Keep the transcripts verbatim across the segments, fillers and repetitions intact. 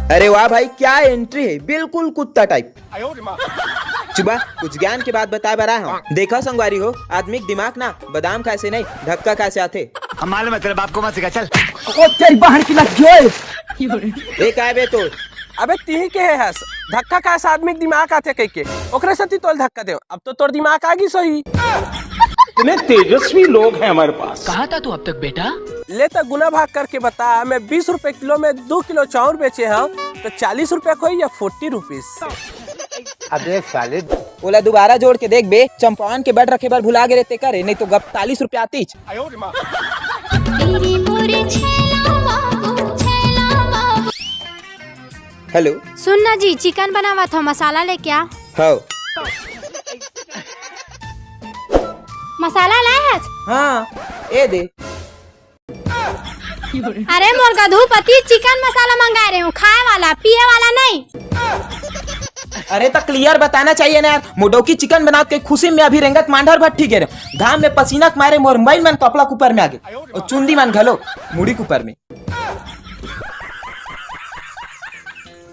अरे वाह भाई, क्या एंट्री है, बिल्कुल कुत्ता टाइप। चुबा, कुछ ज्ञान के बात बताए बर आए हंव। देखा संगवारी हो, आदमी के दिमाग ना बादाम खाए से नहीं, धक्का खाए से आथे। हम मालूम है, तेरे बाप को मत सिखा, चल। ओ तेरी बहन की लग गई। ए काय बे तो? अबे तिही के हे हस, धक्का खाए से आदमी के दिमाग आथे कहिके, ओकरे सेती तोल धक्का देव। अब तो तोर दिमाग आ गिस होही। इतने तेजस्वी लोग हैं हमारे पास। कहाँ था तू अब तक बेटा? ले त गुना भाग करके बता, मैं बीस रुपए किलो में दो किलो चाउर बेचे हंव, तो चालीस रुपए के होही या फोर्टी रुपीज? अबे साले। ओला दोबारा जोड़ के देख बे, चंपावन के बट रखे बर भुला गे रे तेकर, नहीं तो गप चालीस रुपया आतीच। तेरी मोरे छैला बाबू, छैला बाबू। हेलो। सुन ना जी, चिकन बनावत हंव, मसाला लेके आ। हव। मसाला लाए हस? हाँ, ए दे। अरे मोर गधू पति, चिकन मसाला मंगाए रहे हंव, खाए वाला, पिए वाला नहीं। अरे त क्लियर बताना चाहिए ना यार, मोर डौकी चिकन बनावत के खुशी में अभी रेंगत मांडर भट्ठी गे रहे हंव। घाम में पसीना के मारे मोर बहिन मन कपड़ा के ऊपर में आ गे, अउ चुंदी मन घलो मुड़ी के ऊपर में।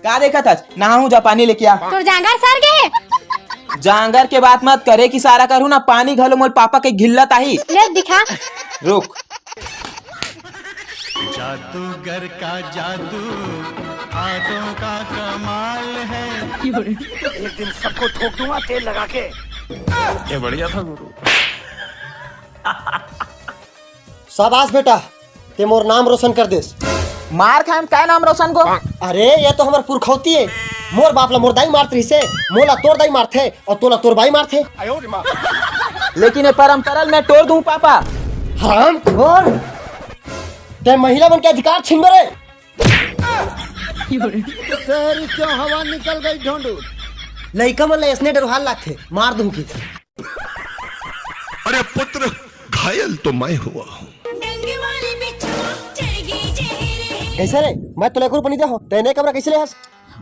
का देखत हस? नहाहूं जा, पानी लेके आ। तोर जांगर सर गे हे। जांगर के बात मत करे, कि सारा करहूं ना, पानी घलो मोर पापा के घिल्लत आही। ले दिखा। रुक। जादूगर का जादू, हाथों का कमाल है। एक दिन सबको ठोक दूंगा तेल लगा के। ये बढ़िया था गुरु। शाबाश बेटा, ते मोर नाम रोशन कर देस। मार खाएम, काय नाम रोशन को? अरे, ये तो हमर पुरखौती हे। मोर बाप ला मोर दाई मारत रहिसे, मोला तोर दाई मारथे अउ तोला तोर बाई मारथे। लेकिन ये परंपरा ल मैं तोड़ दूं पापा। हरामखोर, ते महिला मन के अधिकार छीनबे रे। तेरी क्यों हवा निकल गई ढोंडू? लइका मन ला अइसने डरवाल लागथे, मार दूं कि। अरे पुत्र, घायल तो मैं हुआ हूँ। कैसे रे? मैं तो लाखों रुपया नहीं दे हो, तैने कमरा कैसे ले हस?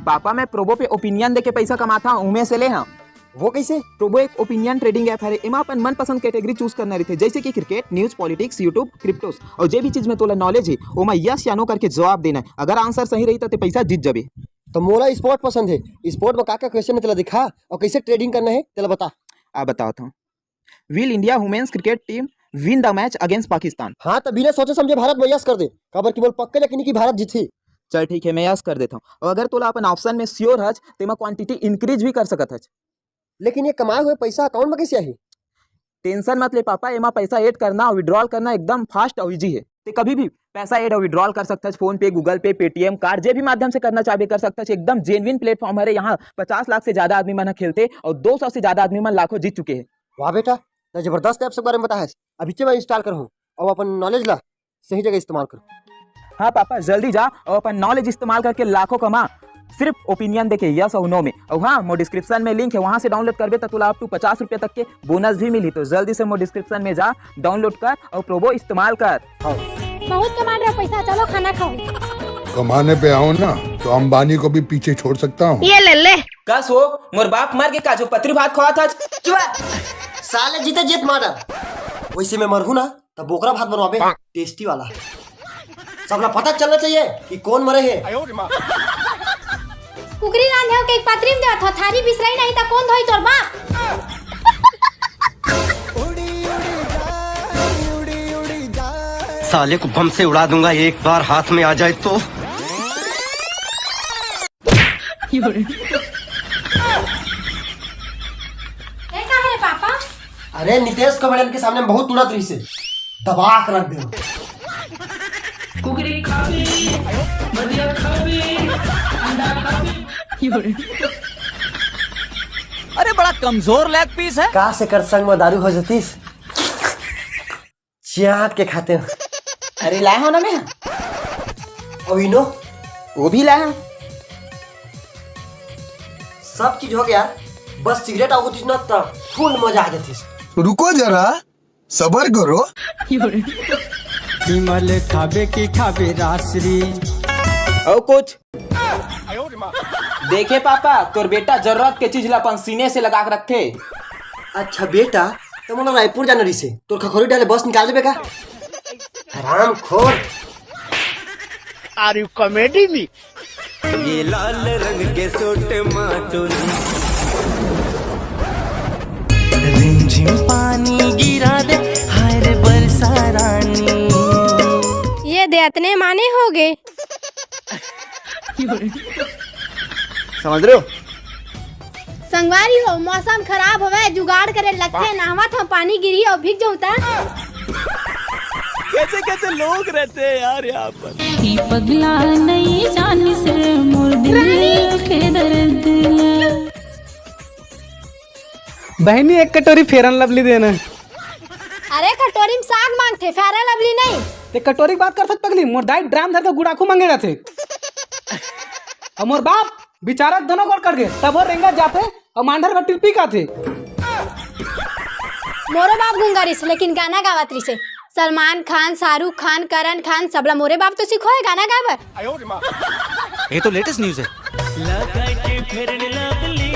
पापा, मैं प्रोबो पे ओपिनियन देके पैसा कमाता हूँ, उमे से ले हंव। वो कैसे? प्रोबो एक ओपिनियन ट्रेडिंग ऐप हरे। एमा अपन मनपसंद कैटेगरी चूज करना रहिथे, जैसे कि क्रिकेट, न्यूज, पॉलिटिक्स, यूट्यूब, क्रिप्टोस, और जे भी चीज में तोला नॉलेज हे, ओमा यस या नो करके जवाब देना हे। अगर आंसर सही रही, त ते पैसा जीत जाबे। तो मोला स्पोर्ट पसंद हे, स्पोर्ट में का का क्वेश्चन हे, तेला दिखा, और कैसे ट्रेडिंग करना हे, तेला बता। आ, बतावत हंव। Will India women's cricket team win the match against Pakistan? हाँ, त बिना सोचे समझे भारत में यस कर दे, काबर कि मोला पक्का यकीन हे कि भारत जीतही। चल ठीक हे, मैं यस कर देत हंव। और अगर तोला अपन ऑप्शन में श्योर हच, तेमा क्वांटिटी इंक्रीज भी कर सकत हच। लेकिन ये कमाए हुए पैसा अकाउंट में कैसे आही? टेंशन मत ले पापा, एमा पैसा ऐड करना, विड्रॉल करना एकदम फास्ट और ईजी हे। ते कभी भी पैसा ऐड और विड्रॉल कर सकत हच, फोन पे, गूगल पे, पेटीएम कार्ड, जे भी माध्यम से करना चाहबे कर सकत हच। एकदम जेन्युइन प्लेटफॉर्म हरे, यहाँ पचास लाख से ज्यादा आदमी मन ह खेलथे और दो सौ से ज्यादा आदमी मन लाखों जीत चुके हे। वाह बेटा, त जबरदस्त ऐप्स के बारे में बताहस, अभी मैं इंस्टॉल करहूँ और अपन नॉलेज ला सही जगह इस्तेमाल करहूँ। हाँ पापा, जल्दी जा और अपन नॉलेज इस्तेमाल करके लाखों कमा, सिर्फ ओपिनियन देके यस और नो में। और हाँ, मोर डिस्क्रिप्शन में लिंक हे, वहाँ से डाउनलोड करबे त तोला अप टू पचास रुपया तक के बोनस भी मिली। तो जल्दी से मोर डिस्क्रिप्शन में जा, डाउनलोड कर और प्रोबो इस्तेमाल कर। बहुत कमा रहे हो पैसा, चलो खाना खाओ। कमाने पे आओ ना, तो अंबानी को भी पीछे छोड़ सकता हूँ। ये ले ले। कस हो, मोर बाप मर के का जो पतरी भात खवात हच? चुप। साले जीते जीत मार डाल। वैसे मैं मरहूँ ना, तब बोकरा भात बनवाबे, टेस्टी वाला। सबला पता चलना चाहिए कि कौन मरे हे। कुकरी रांधे हो के एक पतरी में देवत हो, थारी बिसराई नहीं त कौन धोई तोर बाप? साले को बम से उड़ा दूंगा, एक बार हाथ में आ जाए तो। ये का है रे पापा? अरे नितेश को मैडम के सामने बहुत उड़त रहिसे, दबा के रख दे। कुकरी खाबे, भजिया खाबे, अंडा खाबे। अरे बड़ा कमजोर लेग पीस है। का से कर संग में दारू हो जतीस? चाट के खाते हो। अरे लाए हो ना मैं। और इनो? वो भी लाए हो। सब चीज हो गया, बस सिगरेट आऊ होतीस ना त फुल मजा आ जातीस। रुको जरा, सबर करो। विमल खाबे की खाबे रासरी। और कुछ? देखे पापा, तोर बेटा जरूरत के चीज ला अपन सीने से लगा के रखथे। अच्छा बेटा, तो मोला रायपुर जाना रहिसे, तोर खखोरी डाले बस निकाल देबे का? हराम खोर। Are you comedy me? ये लाल रंग के सूट मा चोली। रिमझिम पानी गिरा दे, हाय रे बरसा रानी। ये दे अतने माने हो गए। समझ रहे हो? संगवारी हो, मौसम खराब हवय, जुगाड़ करे लगथे, नहावत हंव, पानी गिरही अउ भीग जाहूं त। कैसे कैसे लोग रहते हैं यार यहाँ पर। ई पगला नइ जानिस रे मोर दिल के दर्द ला। बहिनी, एक कटोरी Fair and Lovely देना। अरे, कटोरी में साग मांगथे, Fair and Lovely नहीं। ते कटोरी के बात करथस पगली, मोर दाई ड्राम धर के गुड़ाखू मांगे रहिथे। अउ मोर बाप बिचारा दोनों गोड़ कट गे, तभो रेंगत जाथे अउ मांडर का टिरपी खाथे। मोरो बाप गूंगा रिस, लेकिन गाना गावत रिसे। सलमान खान, शाहरुख खान, करण खान, सबला मोरे बाप तो सिखोय गाना गाए बर। ये तो लेटेस्ट न्यूज है। लगा के फेयर लवली।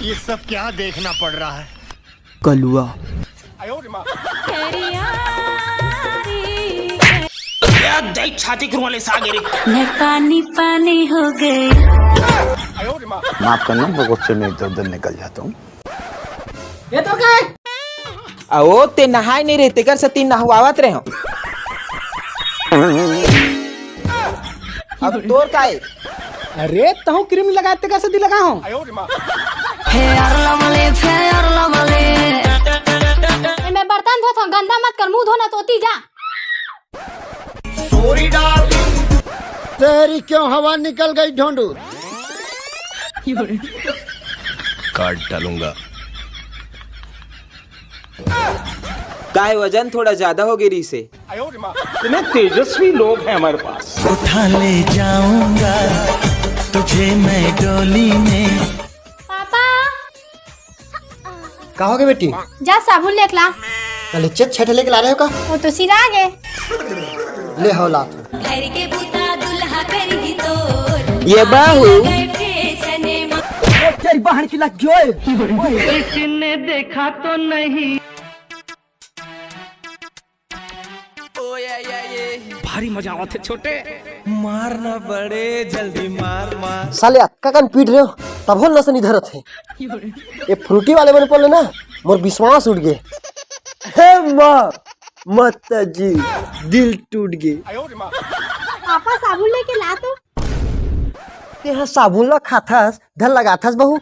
ये सब क्या देखना पड़ रहा है? कलुआ। क्या दे छाती खुरवा ले सागे रे। मैं पानी पानी हो गई। माफ करना, मैं गुस्से में इधर उधर निकल जाता हूँ। ये तो क्या है? अहो, ते नहाय नहीं रहे, तेकर सेती नहवावत रहे हो। अब तोर का है? अरे, तहूँ क्रीम लगाए, तेकर सेती लगा हो। हे यार लवली, हे यार लवली। ए, मैं बर्तन धोत हूँ, गंदा मत कर, मुंह धोना तोती जा। Sorry darling. तेरी क्यों हवा निकल गई ढोंडू? काट डालूंगा। काय वजन थोड़ा ज्यादा हो गई रीसे। इतने तेजस्वी लोग हैं हमारे पास। उठा ले जाऊंगा तुझे मैं डोली में। पापा। का हो गे बेटी? जा साबुन लेके ला। अरे चेत छठ लेके ला रहे हो का? वो तो सिरा गे। ले हो ला। घर के बूता दुल्हा करही तोर। ये बाहू। गए फैसने मा। तेरी बहन की लग गई। किसी ने देखा तो नहीं। भारी मजा आवत हे छोटे। मारना बड़े जल्दी मार मार। साले अतका कन पीट रहे हो, तभो नस नहीं धरत हे। ये फ्रूटी वाले मन पर ले ना मोर विश्वास उठ गे। हे माँ, माता जी, दिल टूट गे। पापा साबुन लेके ला तो। तेहा साबुन ला खाथस, धन लगाथस बहू।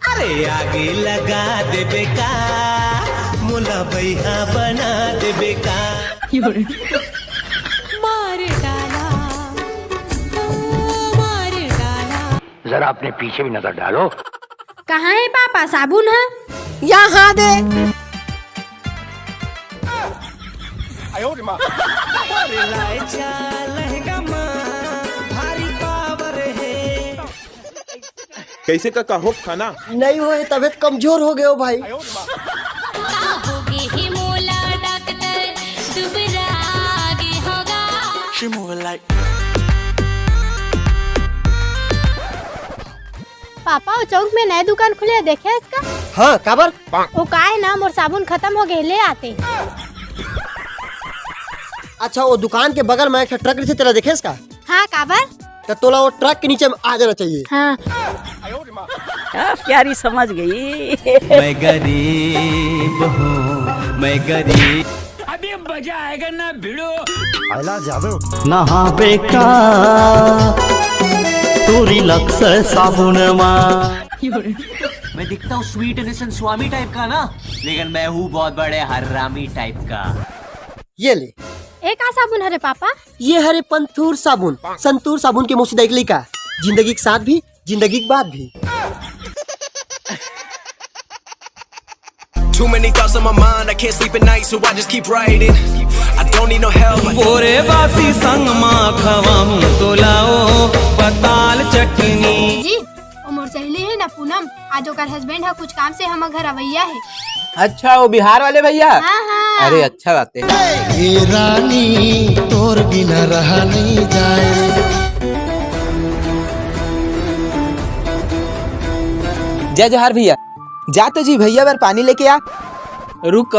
अरे आगे लगा देबे का, मोला बइहा बना देबे का। मार डाला, ओ मार डाला। जरा अपने पीछे भी नजर डालो। कहाँ है पापा साबुन ह? यहाँ दे। कैसे का, का हो खाना? नहीं होए, तबीयत कमजोर हो गयो भाई। का होगे हे मोला डॉक्टर, दुबरा गे होगा। पापा, वो चौक में नया दुकान खुले हे, देखे इसका? हाँ, काबर? वो का हे ना, मोर साबुन खतम हो गए, ले आते। अच्छा, वो दुकान के बगल में एक ठो ट्रक रहिथे, तेला देखे इसका? हाँ, काबर? त तोला वो ट्रक के नीचे में आ जाना चाहिए। हाँ। क्या प्यारी समझ गई। मैं गरीब हूँ, मैं गरीब। अभी मजा आएगा ना भिड़ो। आयला जादू। नहाबे का तोरी लक्स साबुन मा। मैं दिखता हूँ स्वीट इनोसेंट स्वामी टाइप का ना, लेकिन मैं हूँ बहुत बड़े हरामी टाइप का। ये ले। ए का साबुन हरे पापा? ये हरे पंथूर साबुन, संतूर साबुन के मौसी दाई के लइका। जिंदगी के साथ भी, जिंदगी के बाद भी। Too many thoughts on my mind, I can't sleep at night, so I just keep writing. I don't need no help. बोरे बासी संग मा खवाहूं तोला ओ पताल चटनी। जी, ओ मोर सहेली हे ना पूनम, आज ओकर हस्बैंड ह कुछ काम से हमर घर अवैया हे। अच्छा, वो बिहार वाले भैया? हाँ, हाँ। अरे, अच्छा बात है। ए रानी, तोर बिना रहा नहीं जाए। जय जोहार भैया, जा तो जी भैया बर पानी लेके आ। रुक,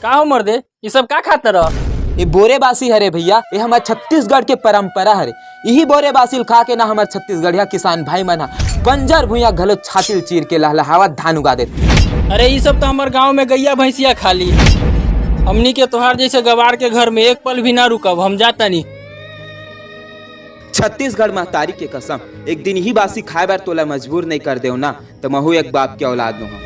का हो मर्दे, ये सब का खात रह? ये बोरे बासी हरे भैया, ये हमर छत्तीसगढ़ के परंपरा हरे। इही बोरे बासी ल खा के ना हमर छत्तीसगढ़िया किसान भाई मन ह बंजर भुइयां घलो छाती ल चीर के लहलहावत धान उगा देथे। अरे, ई सब तो हमर गांव में गैया भैंसिया खा ली। हमनी के तोहार जैसे गवार के घर में एक पल भी ना रुकब, हम जाता नहीं। छत्तीसगढ़ महतारी के कसम, एक दिन ही बासी खाए बर तोला मजबूर नहीं कर देव ना, त महू एक बाप के औलाद नोहंव।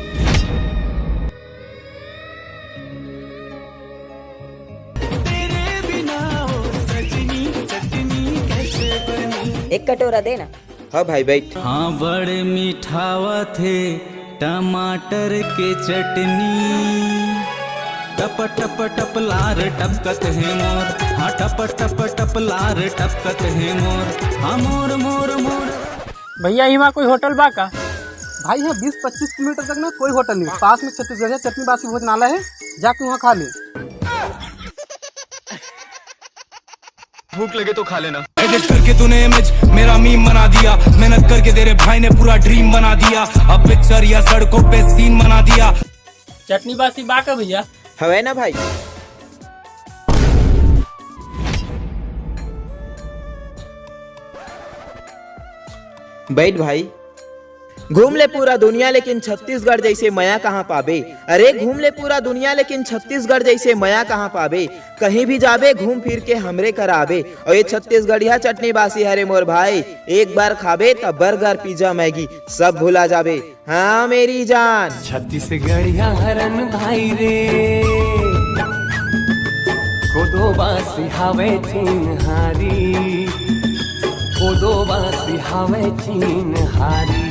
एक कटोरा दे ना। हाँ भाई, बैठ। हाँ, बड़े मिठावत हे टमाटर के चटनी। टप टप टप लार टपकत हे मोर, हाँ, टप टप टप लार टपकत हे मोर, हाँ, मोर, मोर, मोर। भैया, इहाँ कोई होटल बा का? भाई, यहाँ बीस पच्चीस किलोमीटर तक ना कोई होटल नहीं। पास में छत्तीसगढ़िया चटनी बासी भोजनालय है, जाके वहाँ खा ले। भूख लगे तो खा लेना। एडिट करके तूने इमेज मेरा मीम बना दिया, मेहनत करके तेरे भाई ने पूरा ड्रीम बना दिया। अब पिक्चर या सड़कों पे सीन बना दिया। चटनी बासी बा का भैया? हवे ना भाई। बैठ भाई। घूम ले पूरा दुनिया, लेकिन छत्तीसगढ़ जैसे मया कहाँ पाबे। अरे, घूम ले पूरा दुनिया, लेकिन छत्तीसगढ़ जैसे मया कहाँ पाबे। कहीं भी जाबे, घूम फिर के हमरे करा आबे। और ये छत्तीसगढ़िया चटनी बासी हरे मोर भाई, एक बार खाबे त बर्गर, पिज्जा, मैगी सब भुला जाबे। हाँ मेरी जान। छत्तीसगढ़िया हरन भाई रे, कोदो बासी हावे चिन्हारी, कोदो बासी हावे चिन्हारी।